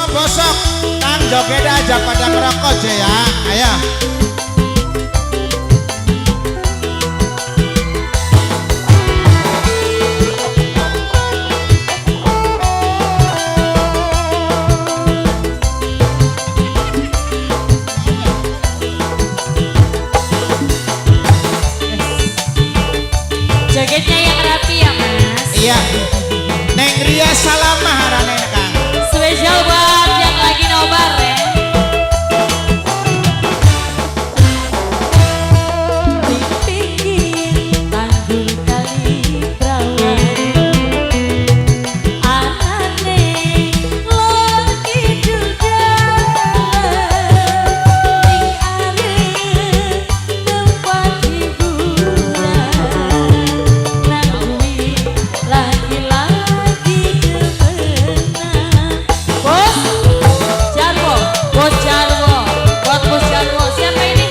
Bosok, Kang joget aja pada ngerokok aja ya. Ayo. Jogetnya yang rapi ya, Mas. Iya. Neng Ria Salamah arane Kang. Spesial buat yang lagi nobar ya. Tanggul kali perawan, anane lor kidul dalan, ning arep tempat hiburan, nang kuwi lagi-lagi demenan. Bos Jarwo, Bos Jarwo, buat Bos Jarwo, siapa ini?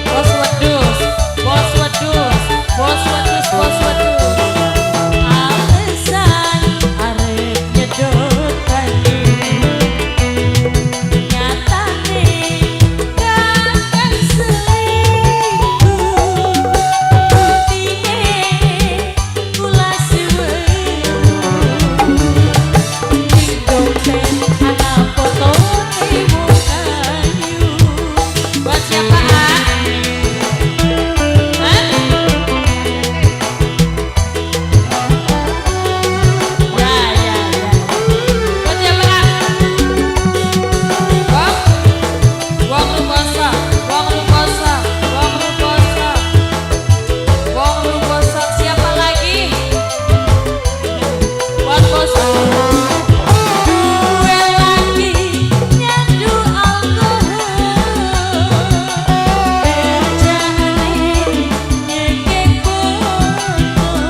Bos Wedus, Bos Wedus, Bos Wedus, Bos Wedus. Alasan arep nyedot banyu, nyatane kakang selingkuh. Buktine kula suweru, ning dompet ana fotone wong ayu. Buat siapa? Ah? Hah? Ya, ya, ya. Buat siapa, Kak? Wong, Wong Rukoso, Wong Rukoso, Wong Rukoso, Wong Rukoso. Siapa lagi? Buat bos. Duwe lagi nyandu alkohol, kerjaane nyekek botol,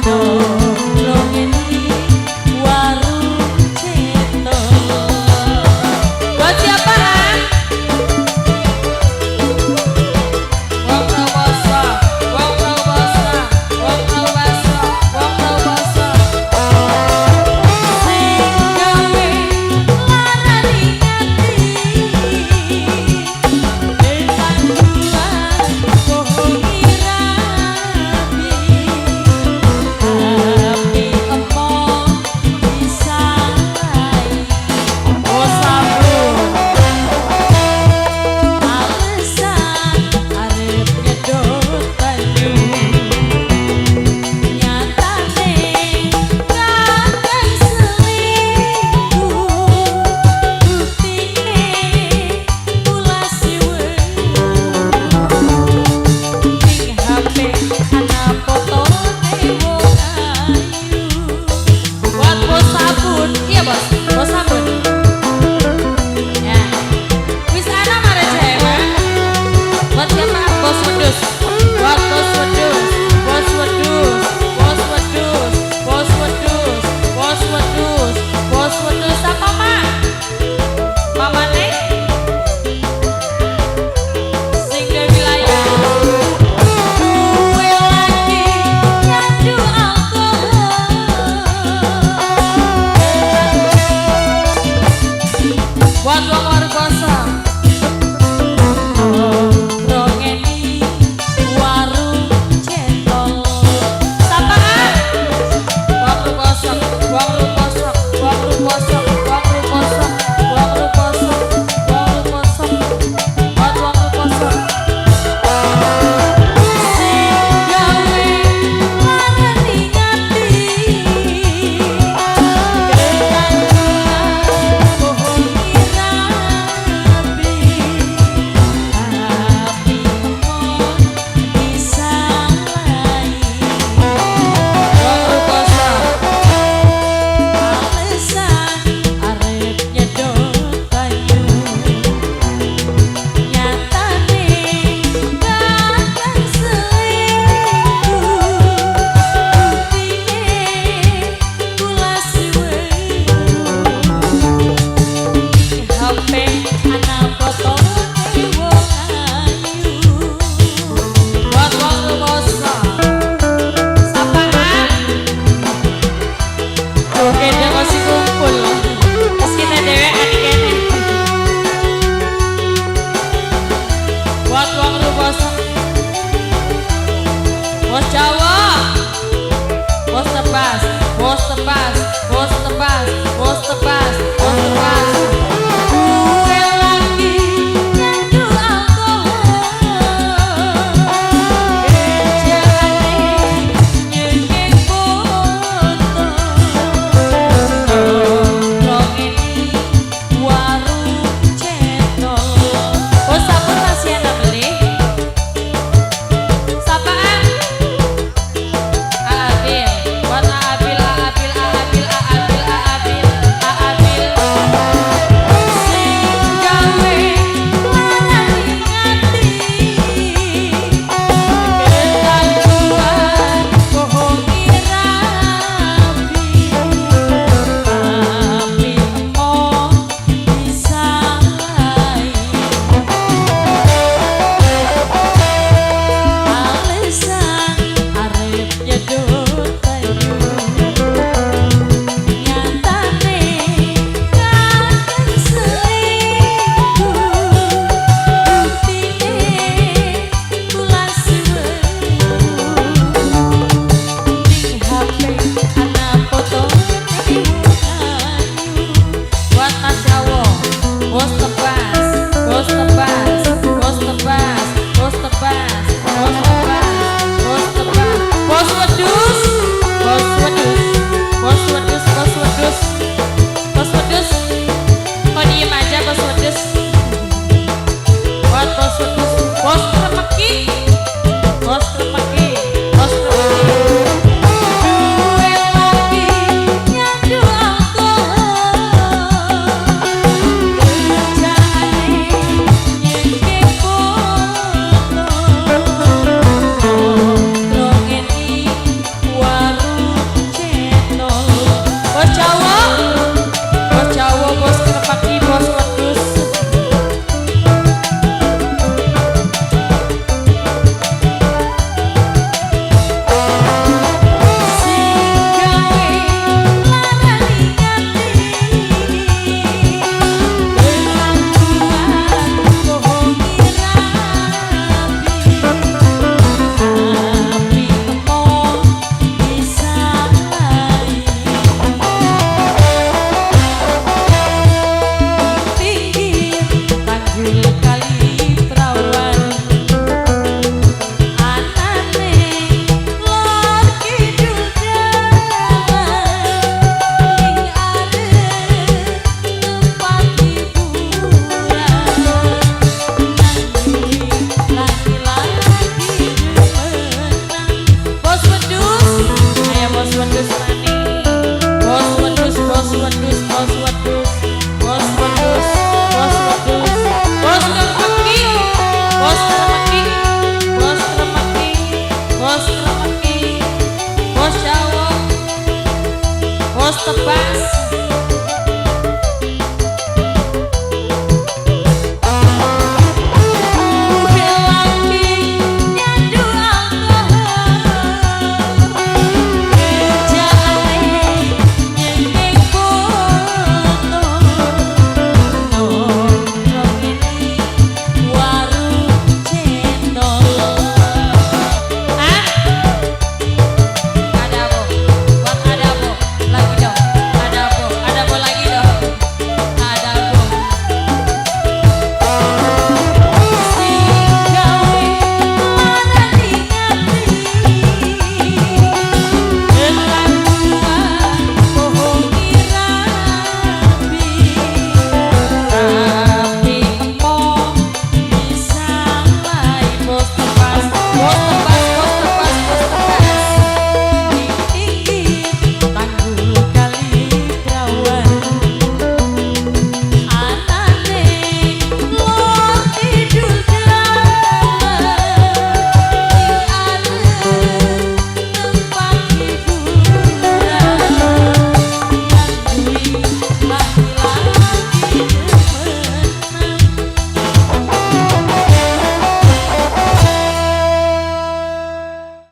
nongkrongin di warung cetol. Buat siapa? Ah? Wong Prawoso, Wong Prawoso, Wong Prawoso, Wong Prawoso. bos tebas, bos tebas, bos tebas, bos tebas. Duwe lagi nyandu alkohol, kerjaane nyengking foto, nongkrong ning warung cendol. Bos sabun masih ada beli? Sapaan? Aabil, buat Aabil, Aabil, Aabil, Aabil, Aabil, Aabil. Sing gawe larani ati, kecanduan bohongi rabi, tapi emoh disalahi. Alasan arep nyedot banyu, nyatane kadang selingkuh, buktine kula suwun ning HP ana fotone wong ayu. Buat Mas Jawo, bos tebas, bos tebas, bos tebas, bos tebas, bos tebas, bos tebas, bos wedus, bos wedus, bos wedus, bos wedus, bos wedus. Kok diem aja, bos wedus? Buat bos wedus, bos kremeki, bos kremeki, bos kremeki. Duwe lagi nyandu alkohol, kerjaane nyengking foto, nongkrong ning warung cendol. Bos Jawa, bos Jawa, bos krepeki, bos wedus. Sing gawe larani ati, kecanduan bohongi rabi, tapi emoh disalahi. Pinggir tanggul kali prawan, anane lor kidul dalan, ning arep tempat hiburan, nanging laki-laki demenan. Bos wedus, ayo bos wedus maning. Bos wedus, bos wedus, bos wedus, bos wedus, bos wedus, bos kremeki, bos kremeki, bos kremeki, bos kremeki, bos Jawa, bos tebas.